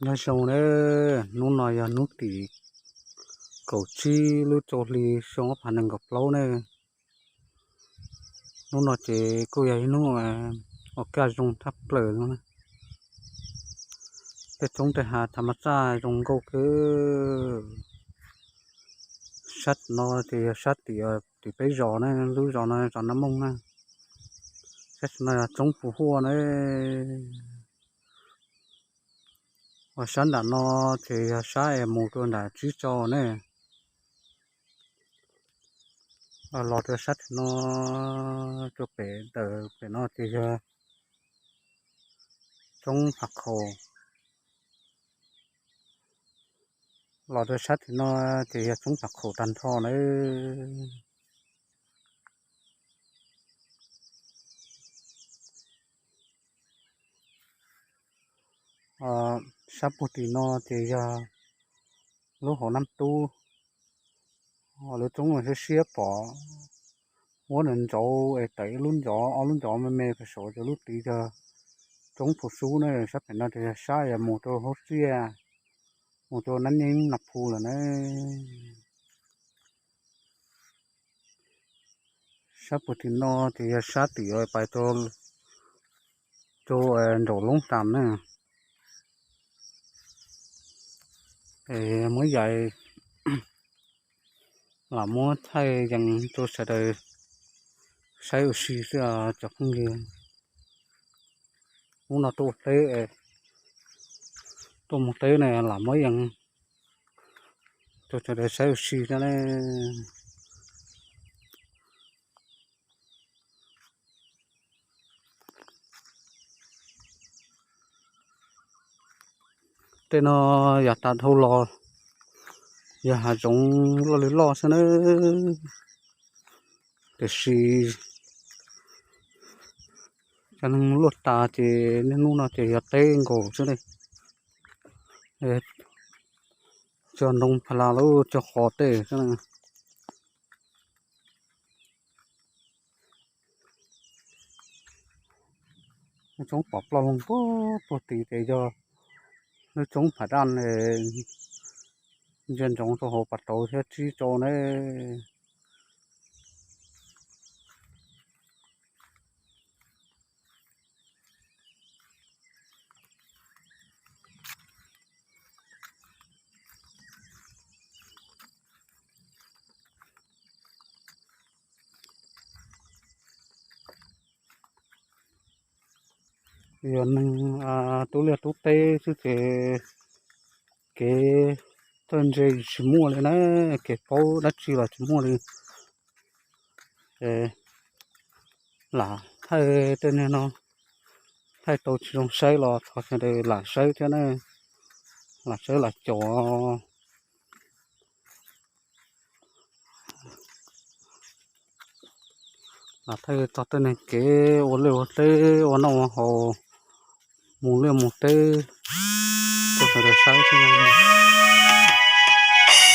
Nyob zoo nawb, hnub no yog hnub tim kaum tsib lub rau hli xyoo ob phav nees nkaum plaub ne. Hnub no ces kuj yog ib hnub ua kaj zoo thaj plaws no. Tej roob tej hav tha ma txaj zoo nkauj kawg. Sab no ces yog sab tim, tim peb zos ne, lub zos no zos Nab Mooj na. Sab no yog roob Phu Huaj na. Ua sab nram no ces yog sab es mus rau nram Tsib Tsau ne. Los rau sab tim no, rau pem ntawm pem no ces yog roob Phav Khaum. Los rau sab tim no ces yog roob Phav Khaum tag nrho nawb. Sab puag tim no ces yog lub hauv Nab Tub, lub roob siab siab pom huab nws ntsauv es tawm ib lub ncov ob lub ncov me me pem saum, rau lub tid yog roob Phu Sub na. Sab pem no ces yog sab yog mus rau Hauv Xiaj, mus rau Nab Nyeeb Nas Phu lawm na. Sab puag tim no ces yog sab tim pais rau nraum Loob Tam na. Muab yaim lam muab thaij yees rau sawv daws saib ua si xwb cov phooj ywg. Hnub no tuaj teb, tuaj mus teb ne lam muab yees rau sawv daws saib ua si thiab ne. Tej no yav tas dhau los yog hav zoov loj li loj xwb na, tiam sis cov neeg luaj tas ces niaj hnub no ces yog teb nkaus xwb ne. Cog ntoo pha la lub cog qos tej xwb. Lub roob pom ploj loog puag tid ces yog lub roob Phav Daj, ntsia ntsoov rau hauv pas tauv thiab Tsib Tsau ne. Yog neeg tub liaj tub teb xwb ces kev txawj ntse tsis muaj li na, kev paub dab tsi los tsis muaj li. Lam thaij tej niag no, thaij tau tsis zoo saib los thov sawv daws lam saib thiab na, lam saib lam caum. Lam thaij txog tej niag kev ua liaj ua teb ua noj ua haus, mus liaj mus teb rau sawv daws saib thiab na.